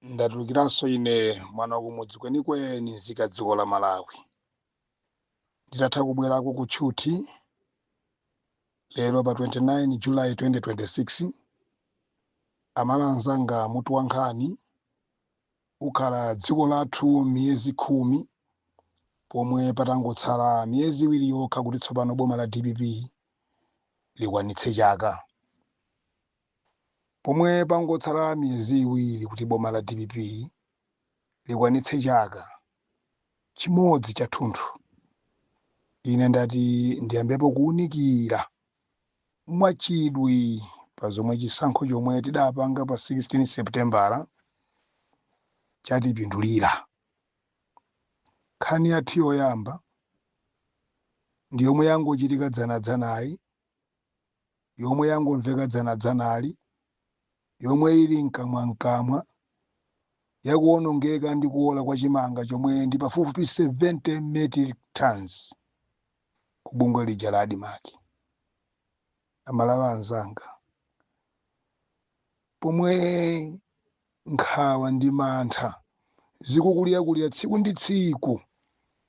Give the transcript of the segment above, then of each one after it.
Ndatulukiranso ine mwana wakumudzi kwenikweni nzika dziko la Malawi. Nditatha kubwerako ku tchuthi lero pa 29 July 2026, amala anzanga, mutu wa nkhani ukhala dziko lathu miyezi 10, pomwe patangotsala miyezi 2 yokha kuti tsopano boma la DPP likwanitse chaka. Pomwe pangotsala miyezi 2 kuti boma la DPP likwanitse chaka chimodzi chathunthu, ine ndati ndiyambepo kuwunikira mwachidwi pa zomwe chisankho chomwe tidapanga pa 16 Seputembala chatipindulira. Nkhani yathu yoyamba ndi yomwe yangochitika dzanadzanali, yomwe yangomveka dzanadzanali, yomwe ili mkamwamkamwa, yakuwonongeka ndi kuwola kwa chimanga chomwe ndi pafupifupi 70 metric tons ku bungwe lija la ADMARC. Amalawi anzanga, pomwe nkhawa ndi mantha zikukulirakulira tsiku ndi tsiku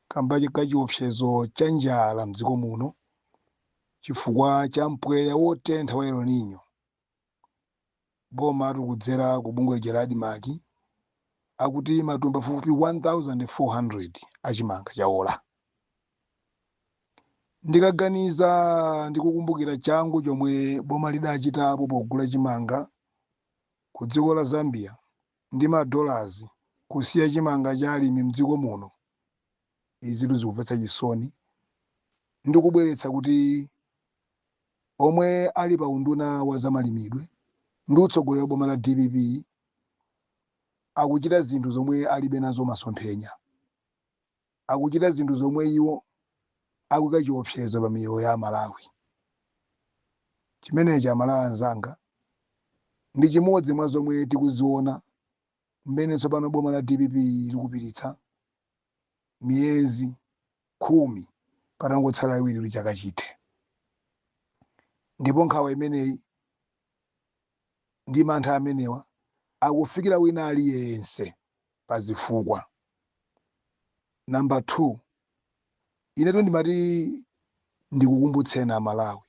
kamba kachiopsezo cha njala mdziko muno chifukwa cha mpweya wotentha wa El Nino, boma tikudzera ku bungwe lija la ADMARC akuti matumba pafupifupi 1400 achimanga chawola. Ndikaganiza, ndikukumbukira changu chomwe boma lidachitapo pogula chimanga ku dziko la Zambia ndi madollars, kusiya chimanga cha alimi mdziko muno, izi zikumvetsa chisoni ndikubweretsa kuti omwe ali pa unduna wa zamalimidwe ndi utsogoleri wa boma la DPP akuchita zinthu zomwe alibe nazo masomphenya, akuchita zinthu zomwe iwo akuyika chiopsezo pa miyoyo ya Amalawi. Chimenechi, Amalawi anzanga, ndi chimodzi mwa zomwe tikuziona mmene tsopano boma la DPP likupititsa miyezi 10 patangotsala 2 kuti chaka chithe. Ndipo nkhawa imeneyi ndi mantha amenewa akufikira wina aliyense pa zifukwa. Namba 2, inetu ndimati ndikukumbutseni Amalawi,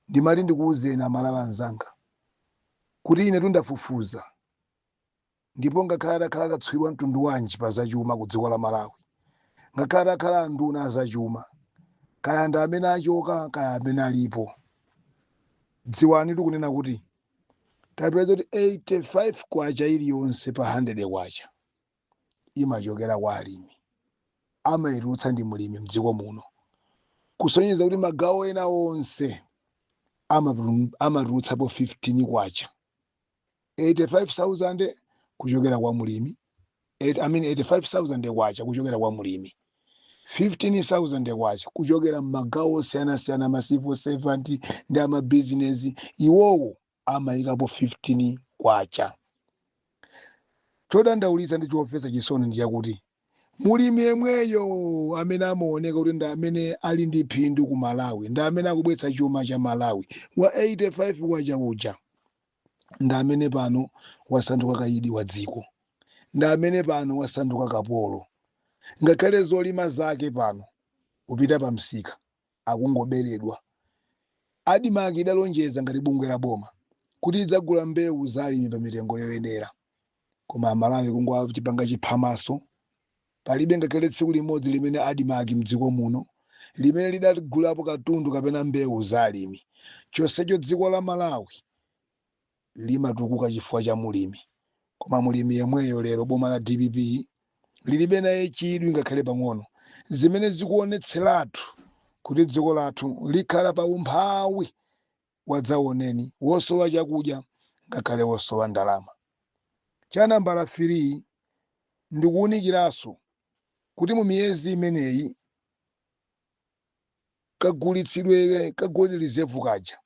ndimati ndikuwuzeni Amalawi anzanga kuti inetu ndafufuza, ndipo ngakhale atakhala katswiri wa mtundu wanji pa zachuma ku dziko la Malawi, ngakhale atakhala anduna azachuma, kaya ndi amene achoka kaya amene alipo, dziwani tikunena kuti tapeza kuti 85 kwacha iliyonse pa 100 kwacha imachokera kwa alimi, amayitulutsa ndi mlimi mdziko muno, kusonyeza kuti magawo ena onse amatulutsapo 15 kwacha. 85,000 kuchokera kwa mulimi, I mean 85,000 kwacha kuchokera kwa mulimi, 15,000 kwacha kuchokera mmagawo osiyanasiyana, ma civil servant ndi amabizinesi, iwowo amayikapo 15 kwacha. Chodandaulitsa ndi chomvetsa chisoni ndi chakuti mulimi yemweyo amene amaoneka kuti ndi amene ali ndi phindu ku Malawi, ndi amene akubweretsa chuma cha Malawi wa 85 kwacha uja, ndi amene pano wasanduka kayidi wa dziko, ndi amene pano wasanduka kapolo. Ngakhale zolima zake pano kupita pa msika akungoberedwa. ADMARC idalonjeza ngati bungwe la boma kuti idzagula mbewu za alimi pa mitengo yoyenera, koma Amalawi kungochipanga chiphamaso. Palibe ngakhale tsiku limodzi limene ADMARC mdziko muno limene lidagulapo katundu kapena mbewu za alimi. Chonsecho dziko la Malawi limatukuka chifukwa cha mulimi, koma mulimi yemweyo lero boma la DPP lilibe naye chidwi ngakhale pang'ono, zimene zikuonetseratu kuti dziko lathu likhala pa umphawi wadzaoneni, wosowa chakudya ngakhale wosowa ndalama. Cha nambala 3, ndikuwunikiranso kuti mu miyezi imeneyi kagulitsidwe ka gold reserve kaja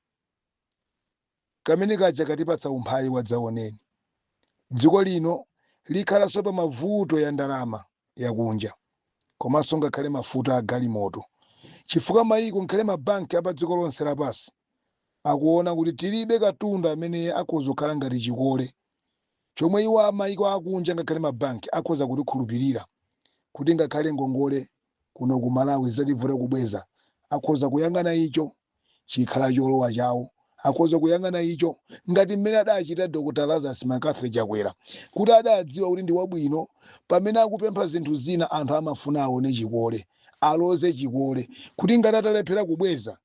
kamene kaja katipatsa umphawi wadzaoneni. Dziko lino likhalanso pa mavuto ya ndalama yakunja komanso ngakhale mafuta a galimoto, chifukwa mayiko ngakhale mabanki apa dziko lonse lapansi akuona kuti tilibe katundu amene akhoza kukhala ngati chikole. Chomwe iwo amayiko akunja, ngakhale mabanki, akhoza kutikhulupirira kuti ngakhale ngongole kuno ku Malawi zitativuta kubweza, akhoza kuyang'ana icho chikhala cholowa chawo, akhoza kuyang'ana icho ngati mmene adachita Dr Lazarus McCarthy Chakwera, kuti adadziwa kuti ndi wabwino. Pamene akupempha zinthu zina, anthu amafuna aone chikole, aloze chikole, kuti ngati atalephera kubweza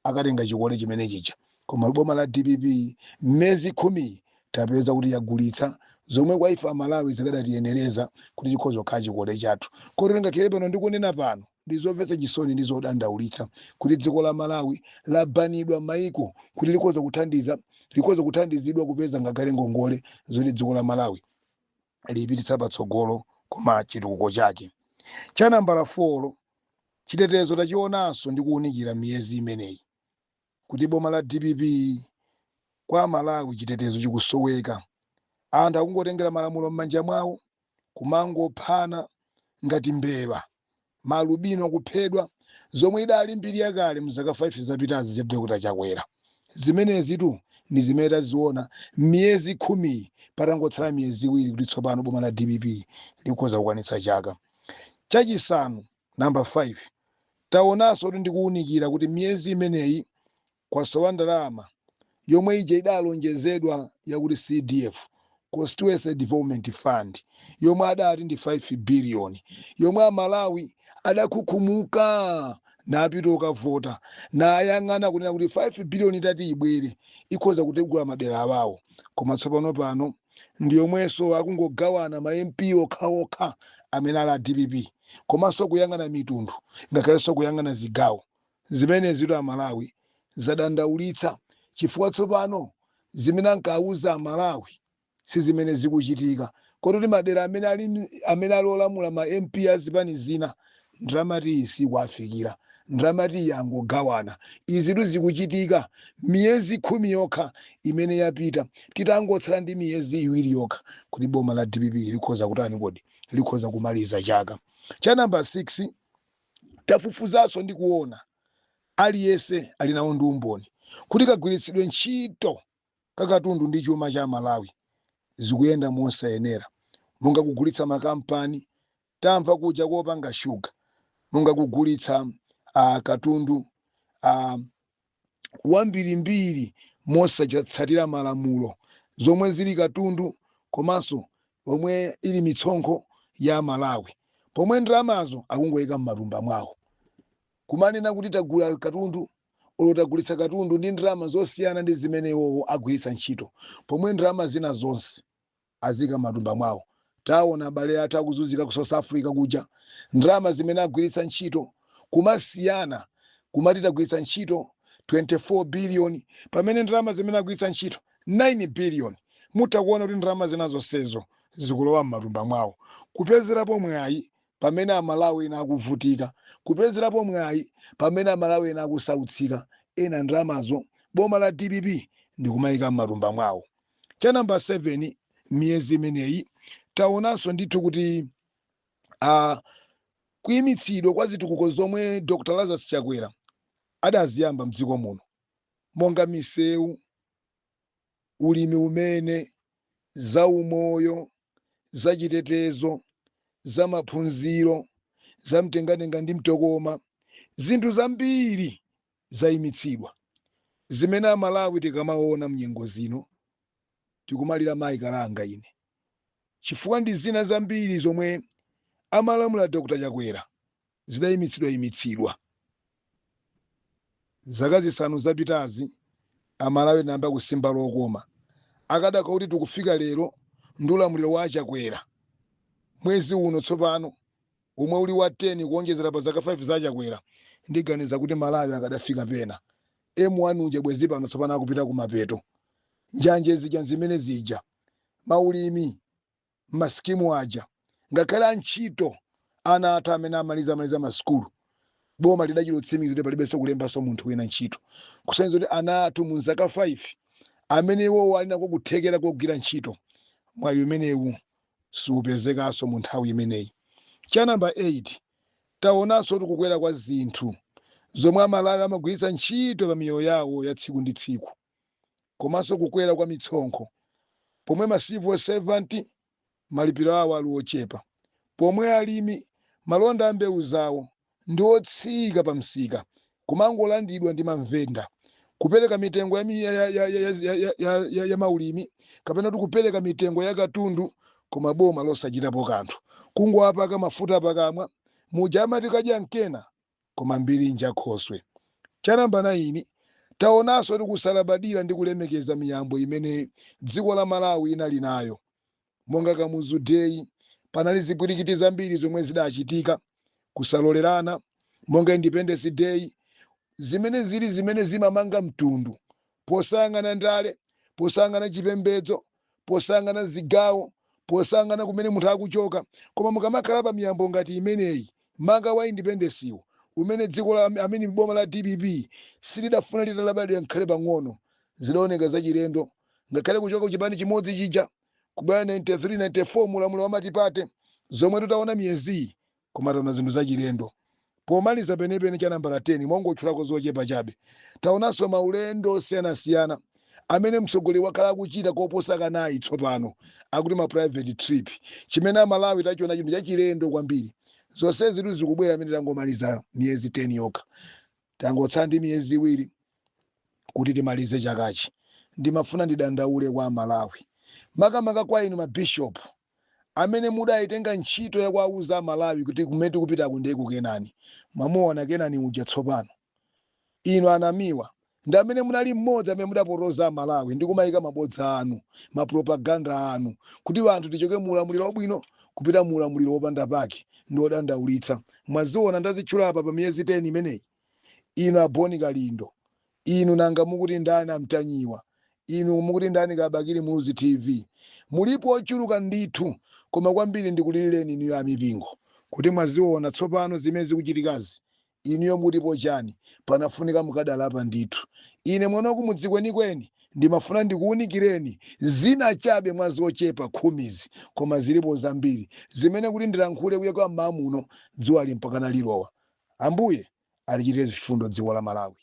akatenga chikole chimene chija. Koma boma la DPP mmezi 10 tapeza kuti yagulitsa zomwe kwa ife Amalawi zikadatiyenereza kuti chikhoza kukhala chikole chathu. Kotero ngakhale pano ndikunena pano, ndi zomvetsa chisoni ndi zodandaulitsa kuti dziko la Malawi labanidwa maiko kuti likhoza kuthandiza, likhoza kuthandizidwa kupeza ngakhale ngongole zoti dziko la Malawi liyipititsa patsogolo koma chitukuko chake. Cha nambala 4, chitetezo. Tachionanso ndi kuwunikira miyezi imeneyi kuti boma la DPP, kwa Malawi chitetezo chikusoweka. Anthu akungotengera malamulo m'manja mwawo, kumangophana ngati mbeva, malubino kuphedwa, zomwe idali mbiri yakale mzaka 5 zapitazi cha Dr Chakwera. Zimenezitu ndi zimene taziona miyezi 10, patangotsala miyezi 2 kuti tsopano boma la DPP likhoza kukwanitsa chaka. Chachisanu, namba 5, taonanso kuti ndikuwunikira kuti miyezi imeneyi kwasowa ndalama yomwe ija idalonjezedwa yakuti CDF, Constituency Development Fund, yomwe adati ndi 5 billion, yomwe Amalawi adakhukhumuka napita okavota nayang'ana kunena kuti 5 billion itati ibwere ikhoza kutegula madera awawo. Koma tsopano pano ndi yomwenso akungogawana ma MP okhaokha amene ali a DPP, komanso kuyang'ana mitundu, ngakhalenso kuyang'ana zigawo. Zimene zito Amalawi zadandaulitsa, chifukwa tsopano zimene ankauza Amalawi si zimene zikuchitika. Kototi madera amene ali olamula ma MP azipani zina, ndalama tiyi sikuafikira, ndalama tiyi angogawana. Izitu zikuchitika miyezi 10 yokha imene yapita, titangotsala ndi miyezi 2 yokha kuti boma la DPP likhoza kutani kodi, likhoza kumaliza chaka. Cha namba 6, tafufuzanso ndi kuona, aliyense ali nawo ndi umboni kuti kagwiritsidwe ntchito kakatundu ndi chuma cha Malawi zikuyenda mosayenera, monga kugulitsa makampani, tamva kuja kopanga shuga, monga kugulitsa katundu wambirimbiri mosatsatira malamulo, zomwe zili katundu komanso omwe ili mitsonkho ya Malawi, pomwe ndalamazo akungoyika m'matumba mwawo, kumanena kuti tagula katundu olo tagulitsa katundu ndi ndalama zosiyana ndi zimene iwowo agwiritsa ntchito, pomwe ndalama zina zonse azika m'matumba mwawo. Taona abale athu akuzunzika ku South Africa kuja, ndalama zimene agwiritsa ntchito kumasiyana, kumati tagwiritsa ntchito 24 billion, pamene ndalama zimene agwiritsa ntchito 9 billion. Mutha kuona kuti ndalama zina zonsezo zikulowa m'matumba mwawo, kupezerapo mwayi pamene Amalawi ena akuvutika, kupezerapo mwayi pamene Amalawi ena akusautsika. Ena ndalamazo boma la DPP ndikumayika m'matumba mwawo. Cha namba 7, miyezi imeneyi taonanso ndithu kuti kuyimitsidwa kwa zitukuko zomwe Dr Lazarus Chakwera adaziyamba mdziko muno, monga misewu, ulimi umene, zaumoyo, zachitetezo, zamaphunziro, zamtengatenga ndi mtokoma, zinthu zambiri zayimitsidwa, zimene Amalawi tikamaona mnyengo zino tikumalira mayi kalanga ine, chifukwa ndi zina zambiri zomwe amalamula Dr Chakwera zidayimitsidwa yimitsidwa. Zaka 5 zapitazi Amalawi nayamba kusimba lokoma. Akadakha kuti tikufika lero ndi ulamuliro wa Chakwera, mwezi uno tsopano umwe uli wa 10 kuonjezera pa zaka 5 za Chakwera, ndiganiza kuti Malawi akadafika pena. M1 uja bwezi pano tsopano akupita kumapeto, njanje zija zimene zija, maulimi, masikimu aja, ngakhale antchito ana athu amene amaliza masukulu, boma lidachita kutsimikiza kuti palibenso kulembanso munthu wina ntchito, kusonyeza kuti ana athu mu zaka 5 amene iwowo ali nako kuthekera kogwira ntchito, mwayi umenewu siupezekanso mu nthawi imeneyi. Cha namba 8, taonanso kuti kukwera kwa zinthu zomwe Amalawi amagwiritsa ntchito pa miyoyo yawo ya tsiku ndi tsiku, komanso kukwera kwa mitsonkho. Pomwe ma civil servant malipiro awo ali ochepa, pomwe alimi malonda a mbewu zawo ndi otsika pa msika, kumangolandidwa ndi mamvenda, kupereka mitengo ya, mi- ya, ya, ya, ya, ya, ya, ya, ya, ya maulimi kapena kuti kupereka mitengo ya katundu, koma boma losachitapo kanthu, kungowapaka mafuta pakamwa muja amati kadya mkena, koma mbiri njakhoswe. Cha namba 9, taonanso tikusalabadira ndi kulemekeza miyambo imene dziko la Malawi inali nayo, monga Kamuzu Day. Panali zipwirikiti zambiri zomwe zidachitika, kusalolerana, monga Independence Day, zimene zili zimene zimamanga mtundu posayang'ana ndale, posayang'ana chipembedzo, posayang'ana zigawo, posayang'ana kumene munthu akuchoka. Koma mukamakhala pa miyambo ngati imeneyi, maka wa independence iwo umene dziko la amene boma la DPP silidafuna litalabadira ngakhale pang'ono, zidaoneka zachilendo. Ngakhale kuchoka kuchipani chimodzi chija kubwera 93 94 mulamuliro wa multiparty, zomwe tutaona miyeziyi, koma taona zinthu zachilendo. Pomaliza penepene, cha nambala 10, mongotchulako zochepa chabe, taonanso maulendo osiyanasiyana amene mtsogoleri wakhala akuchita koposa kanayi tsopano, akuti ma private trip, chimene Amalawi tachiona chinthu chachilendo kwambiri. Zonse zitu zikubwera amene tangomaliza miyezi 10 yokha, tangotsala ndi miyezi 2 kuti timalize chakachi. Ndimafuna ndidandaule kwa Amalawi, makamaka kwa inu mabishopu amene mudayitenga ntchito yakuwauza Amalawi kuti kumene tikupitako ndiye kukenani. Mwamuona Kenani uja tsopano. Inu anamiwa ndi amene munali mmodzi amene mudapotoza Amalawi ndi kumayika mabodza anu, mapropaganda anu, kuti anthu tichoke mu ulamuliro wabwino kupita mu ulamuliro wopanda pake ndi wodandaulitsa. Mwaziona ndazitchula apa pa miyezi 10 imeneyi. Inu aboni Kalindo, inu nanga mukuti ndani, amtanyiwa, inu mukuti ndani, kabakili Muluzi TV, mulipo ochuluka ndithu, koma kwambiri ndikulilireni inuyo amipingo kuti mwaziona tsopano zimene zikuchitikazi. Inuyo mutipo chani? Panafunika mukadalapa ndithu. Ine mwana wakumudzi kwenikweni ndimafuna ndikuwunikireni zina chabe mwa zochepa 10zi, koma zilipo zambiri zimene kuti ndilankhule kuya kwa mmawa muno dzuwa limpakana lilowa. Ambuye alichitire zifundo dziko la Malawi.